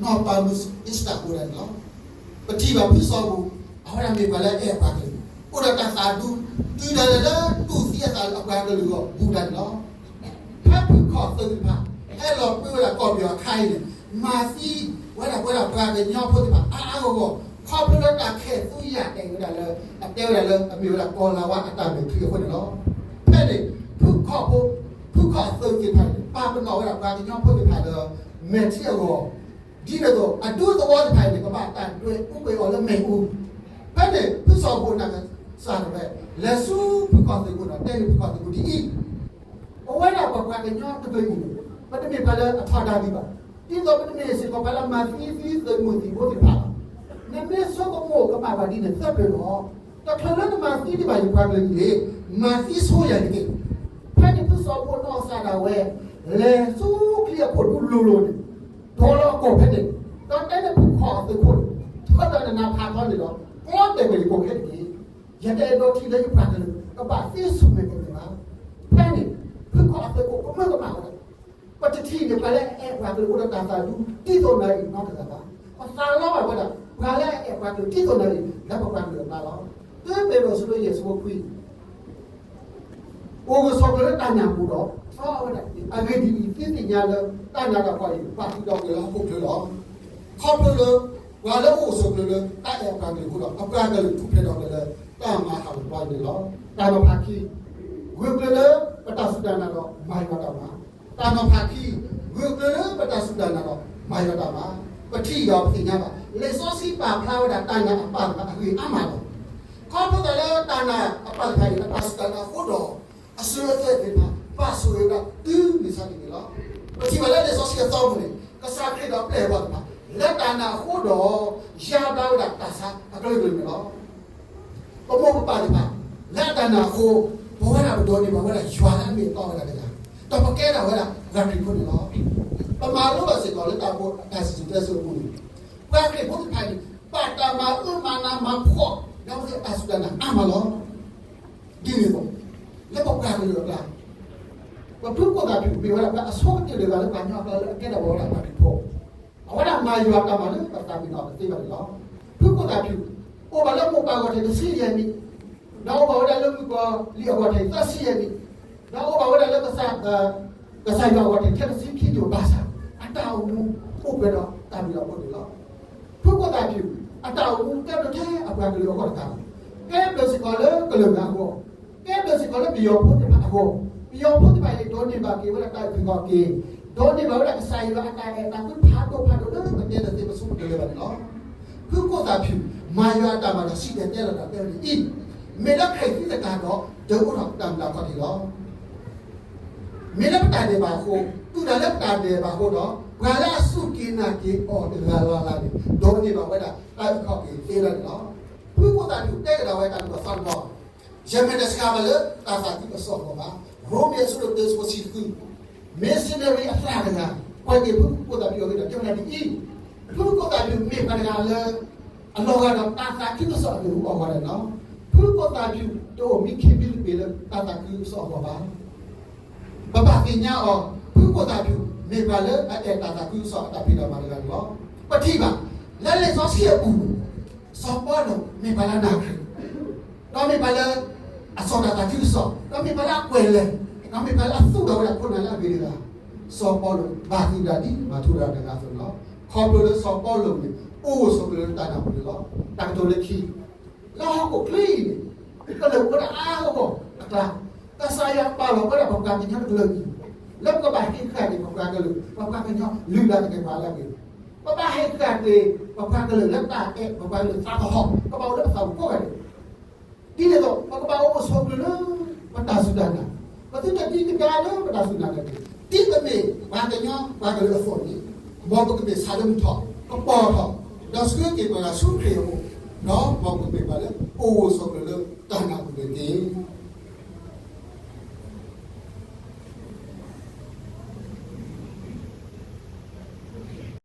နီၢ်ပၤမုၣ်အ့ၤစတၢ်အိၣ်ဒၣ်န့ၣ်လီၤ. ပထံၣ်ဘၣ်ဖုစီၤပၤ အဝဲဒၣ်မ့ၢ်ပှၤလၢအအဲၣ်အပှၤကလုာ်, အိၣ်ဒီးတၢ်သးဒူ, တုၤဒၣ်လဲာ်လၢတူၢ်သံအသးလၢအပှၤကလုာ်အဂီၢ်ဘူးဒၣ်န့ၣ်လီၤ. ဖဲဖုခီၣ်သုးသ့ၣ်တဖၣ် ဟဲလီၤကွံာ်ဝဲဒၣ်ကီၢ်ပယီၤအခါအံၤန့ၣ်, မၤသံဝဲဒၣ်ပဝဲဒၣ်ပှၤကညီဖိသ့ၣ်တဖၣ်အါအါဂီၢ်ဂီၢ်, ခီဖျိလၢတၢ်ခဲၣ်သူယာ်တဲာ်ဝဲဒၣ်လၢ အတဲဝဲဒၣ်လၢအမ့ၢ်ဝဲဒၣ်ကီၢ်လၤဝါအတၢ်မဲာ်ချံအဃိန့ၣ်လီၤ. ဖဲန့ၣ် ဖုခီၣ်ဖိ, ဖုခီၣ်သုးသ့ၣ်တဖၣ်န့ၣ် ပာ်ပနီၣ်ဝဲဒၣ်ပှၤကညီဖိသ့ၣ်တဖၣ်လၢ မဲာ်ချံအဂီၢ်, ဒ်န့ၣ်အသိး အဒူသဝီသ့ၣ်တဖၣ်န့ၣ် ကဘၣ်တၢ်ဒွဲၣ်အူကွံာ်အီၤလၢမ့ၣ်အူ. ဖဲန့ၣ် ဖုစီၤပၤနာ်ကစၢ်ဒၣ်ဝဲ လဲၤဆူဖုခီၣ်သုးခိၣ်ဒီး တဲန့ၢ်ဖုခီၣ်သုးခိၣ်ဒ်အံၤ, ပဝဲဒၣ်ပပှၤကညီတဖုအံၤန့ၣ် ပတမ့ၢ်ပှၤလၢအထီဒါဒံးဘၣ်, ဒ်သိးပတမ့ၢ်စ့ၢ်ကီးပှၤလၢအမၤသံသံသုးမုၢ်သံၣ်ဘိသ့ၣ်တဖၣ်ဘၣ်. နမ့ၢ်ဆိကမိၣ်ကမၣ်ဘၣ်ဒ်န့ၣ် သၢပျၢၤလီၤ. တချုးလၢနမၤသံဒံးဘၣ်ယပှၤကလုာ်အံၤန့ၣ်, မၤသံဆိယၤတက့ၢ်. ဖဲန့ၣ်ဖုစီၤပၤနီၢ်ကစၢ်ဒၣ်ဝဲ လဲၤဆူချံအခိၣ်ဒူလိၤလိၤန့ၣ်, ဒိးလီၤအကိာ်ဖဲန့ၣ်, ဒီးတဲန့ၢ်ဖုခီၣ်သုးခိၣ်န့ၣ်, ထီဒါနနၤဖးထီန့ၣ်ဒီး ကျီတဲာ်ကွံာ်ယကိာ်ခဲတက့ၢ်. ယတအဲၣ်ဒိးထံၣ်လၢယပှၤကလုာ် ကဘၣ်သံဆူၣ်မဲာ်ကမဲာ်ဘၣ်. ဖဲန့ၣ် ဖုခီၣ်သုးခိၣ်ကမၢကမၣ်ဝဲဒၣ် ပတထံၣ်န့ၢ်ပှၤလၢအအဲၣ်ပှၤကလုာ်အိၣ်ဒီးတၢ်သးဒူ ဒ်သိးနၤအံၤနီတဂၤဘၣ်. ပသးလီဘၣ်ဝဲဒၣ် ပှၤလၢအအဲၣ်ပှၤကလုာ်ဒ်သိးနၤအံၤ လၢပပှၤကလုာ်အကျါလီၤ. တုၤမ့ၢ်ဒီးဆူလၢယဲၢ်ဆံဖိခွံ အိၣ်ဂၢၢ်ဆိးကျၢၤလၢတၢ်နာ်ပူၤဒီး ထီအဝဲဒၣ်အဂ့ၢ်ဒ်အံၤ သုသ့ၣ်ညါလၢ တၢ်နာ်တၢ်ဖှီၣ်အံၤ ပာ်ဖှိၣ်ထီၣ်က့ၤလၢဟီၣ်ခိၣ်ချၢလီၤ. ခီဖျိလၢ ပှၤလၢအအိၣ်ဂၢၢ်ဆိးကျၢၤလၢ တၢ်အဲၣ်ပှၤကလုာ်အဃိဒီး အပှၤကလုာ်ထူၣ်ဖျဲးထီၣ်က့ၤလၢ တၢ်မၤဟးဂီၤပှၤန့ၣ်လီၤ. တၢ်နီၤဖးခံ, ဂၢၢ်ကျၢၤလၢပတၢ်စူၢ်တၢ်နာ်ဒီးမၤယွၤတၢ်မၤ. တၢ်နီၤဖးခံ, ဂၢၢ်ကျၢၤလၢပတၢ်စူၢ်တၢ်နာ်ဒီးမၤယွၤတၢ်မၤ. ပထံၣ်ဒီးပသ့ၣ်ညါဘၣ် လံာ်စီဆှံပာ်ဖျါဝဲဒၣ်တၢ်နာ်အပၢ်တဖၣ်အဂ့ၢ်အါမးလီၤ. ခီဖျိသးလၢတၢ်နာ်အပၢ်တဖၣ်အံၤ အတၢ်စူၢ်တၢ်နာ်အဃိဒီး အစၢၤအသွဲၣ်သ့ၣ်တဖၣ် ဘၣ်ဆိၣ်ဂ့ၤဝဲဒၣ်တုၤမုၢ်ဆါတနံၤန့ၣ်လီၤ. ပထံၣ်ဘၣ်လၢလံာ်စီဆှံအသီပူၤန့ၣ် ကစၢ်ခရံာ်ဒီးပျဲၢ်အဘီၣ်တဖၣ် လၢတၢ်နာ်အဃိဒီး ယါဘျါဝဲဒၣ်တၢ်ဆါအကလုာ်ကလုာ်န့ၣ်လီၤ. ပမိၢ်ပပၢ်တဖၣ် လၢအတၢ်နာ်အဃိ ပဝဲဒၣ်ပဒိးန့ၢ်ဘၣ်ဝဲဒၣ်ယွၤလၢအမ့ၢ်အတီဝဲဒၣ်တဂၤ, ဒီးပကဲဒၣ်ဝဲဒၣ်ပှၤခရံာ်ဖိန့ၣ်လီၤ. ပမၤလိဘၣ်စ့ၢ်ကီးလၢတၢ်ဖိတၢ်စံၣ်စိၤတဲစိၤအပူၤန့ၣ် ပှၤခရံာ်ဖိသ့ၣ်တဖၣ်န့ၣ် ဘၣ်တၢ်မၤအၢမၤနးမၤဖှီၣ် ဒီးအဝဲသ့ၣ်အတၢ်စူၢ်တၢ်နာ်အါမးလီၤ. ဒ်န့ၣ်အသိး လၢပပှၤကလုာ်အကျါ ပဖုကိၣ်သၣ်ဖၠူၣ်မ့ၢ်ဝဲဒၣ်ပှၤအဆိကတၢၢ်တဂၤလၢပှၤကညီအကျါလၢအကဲထီၣ်ဝဲဒၣ်ပှၤခရံာ်ဖိ, အဝဲဒၣ်မၤယွၤတၢ်မၤလၢပသးပ့ၤနီၣ်တသ့ဘၣ်န့ၣ်လီၤ. ဖုကိၣ်သၣ်ဖၠူၣ် အိၣ်ဘၣ်လၢမိၢ်ပၢ်ဂီၢ်ထံးတဆံယဲၢ်နံၣ်, ဒီးအိၣ်ဘၣ်ဝဲဒၣ်လၢမုၣ်ကီၤလံၢ်အဂီၢ်ထံးသၢဆံယဲၢ်နံၣ်, ဒီးအိၣ်ဘၣ်ဝဲဒၣ်လၢကစၢ် ကစၢ်ယွၤအဂီၢ်ထံးထဲတဆံခံနံၣ်ဘၣ်ဆၣ် အတၢ်အိၣ်မူအိၣ်ပှဲၤဒီးတၢ်ဘျုးတၢ်ဖှိၣ်န့ၣ်လီၤ. ဖုကိၣ်သၣ်ဖၠူၣ် အတၢ်အိၣ်မူကဲဘျုးထဲအပှၤကလုာ်အဂီၢ်တကးဘၣ်, ကဲဘျုးစ့ၢ်ကီးလၢကလုာ်ဂၤအဂီၢ်, ကဲဘျုးစ့ၢ်ကီးလၢပယီၤဖိသ့ၣ်တဖၣ်အဂီၢ်, ပယီၤဖိသ့ၣ်တဖၣ်အံၤ ဒိးန့ၢ်ဘၣ်က့ၤဝဲဒၣ်တၢ်အုၣ်က့ၤခီၣ်က့ၤ, ဒိးန့ၢ်ဘၣ်ဝဲဒၣ်ကစၢ်ယွၤအတၢ်အဲၣ်တၢ်ကွံဖးဒိၣ်ဖးဒိၣ်လၢပတဲတသ့ပဆိကတၢၢ်လၢၤဘၣ်န့ၣ်လီၤ. ဖုကိၣ်သၣ်ဖၠူၣ် မၤယွၤအတၢ်မၤဒီးစံၣ်တဲၤတဲလီၤတၢ်တဲဝဲဒ်အံၤ, မ့ၢ်လၢခရံာ်သံသတးဒီး ဒုးအိၣ်ထီၣ်တၢ်မုၢ်လၢ်ခီၣ်ထံးလီၤ. မ့ၢ်လၢပတၢ်ဒဲးဘးအဃိ, တုၤဒၣ်လၢပတၢ်ဒဲးဘးအဃိဒီး ပှၤလၢအစူၢ်က့ၤနာ်က့ၤအီၤတဂၤလၢ်လၢ်န့ၣ် ဒိးန့ၢ်ဘၣ်ဝဲဒၣ်တၢ်အုၣ်က့ၤခီၣ်က့ၤသ့လီၤန့ၣ်လီၤ. ဖုကိၣ်သၣ်ဖၠူၣ်တဲကဒီးဝဲတၢ်ကစီၣ်တဘီ, ယမ့ၢ်တစှၤဘၣ်လၢတၢ်သးခုကစီၣ်အဂီၢ်ဘၣ်. ရိမ့ၤအဆၢဒိၣ်တၢ ဆၢဖိတဆံဃု, missionary အသရၣ်တဂၤ ကွၢ်က့ၤဖုကိၣ်သၣ်ဖၠူၣ်အဂ့ၢ်ဒီး တဲဝဲဒၣ်ဒ်အံၤ, ဖုကိၣ်သၣ်ဖၠူၣ်မ့ၢ်ပှၤတဂၤလၢ အလီၤဂာ်ဒီးတၢ်သးခုကစီၣ်အဂ့ၢ်အီၣ်ဝဲဒၣ်န့ၣ်လီၤ. ဖုကိၣ်သၣ်ဖၠူၣ်တအိၣ်မံခ့မံသပ့ၤလၢတၢ်သးခုကစီၣ်အဂီၢ်ဘၣ်. ပဘၣ်သ့ၣ်ညါအီၤ, ဖုကိၣ်သၣ်ဖၠူၣ်မ့ၢ်ပှၤလၢအအဲၣ်တၢ်သးခုကစီၣ်အတၢ်ဖံးတၢ်မၤတဂၤန့ၣ်လီၤ. ပထံၣ်ဘၣ် လၢလံာ်စီဆှံအပူၤန့ၣ် စီၤပီလူးမ့ၢ်ပှၤလၢအနာ်ခရံာ်, ဒီးမ့ၢ်ပှၤလၢ အစီၣ်တၢ်သးခုကစီၣ်, ဒီးမ့ၢ်ပှၤလၢအကွဲးလဲၤ, ဒီးမ့ၢ်ပှၤလၢအသူၣ်ထီၣ်ဝဲဒၣ်ခိၣ်နၢ်လၢအဂ့ၤတဂၤ, စီၤပီလူးဘၣ်သံဝဲဒၣ်ဒ်မၤထူရၤတဂၤအသိးန့ၣ်လီၤ. ခီဖျိလၢစီၤပီလူးန့ၣ် အိၣ်ဂၢၢ်ဆိးကျၢၤလၢတၢ်နာ်ပူၤန့ၣ်လီၤ. တၢ်ကတိၤလၢခံ လၢဟီၣ်ခိၣ်ချၢအံၤန့ၣ် ကလုာ်အိၣ်ဝဲဒၣ်အါအါဂီၢ်ဂီၢ်အကျါ, ကစၢ်ယွၤပာ်လီၤဝဲဒၣ်ပပှၤကညီတကလုာ်အံၤ လၢပကဘၣ်ဟ့ၣ်ဃာ်က့ၤပပှၤကလုာ်, ပပှၤကညီလုၢ်လၢ်သကဲာ်ပဝးလၢအဂ့ၤ, ပဘၣ်ဟ့ၣ်ဃာ်က့ၤ ပပှၤကလုာ်လၢတၢ်အဲၣ်ပပှၤကလုာ်သးကဟီၣ် ကဘၣ်အိၣ်လၢပသးပူၤကိးဂၤဒဲး, ဒ်န့ၣ်အသိး ပကဘၣ်အိၣ်ဂၢၢ်ဆိးကျၢၤလၢပတၢ်စူၢ်တၢ်နာ်, ပသုတဒံကဒါလၢပတၢ်စူၢ်နာ်န့ၣ်တဂ့ၤ. ဒ်ပမ့ၢ်ပှၤကညီပှၤကလုာ်အသိးန့ၣ်, မ်ပကမ့ၢ်ဆၣ်လၢမုၢ်ထီၣ်, ကပီၤထီၣ်, ဒီးဆှၢက့ၤပှၤဂၤဆူခရံာ်အအိၣ်, ဒီးမ်ပကမ့ၢ်ပှၤလၢအိၣ်ဂၢၢ်ဆိးကျၢၤလၢတၢ်နာ်ပူၤန့ၣ်တက့ၢ်.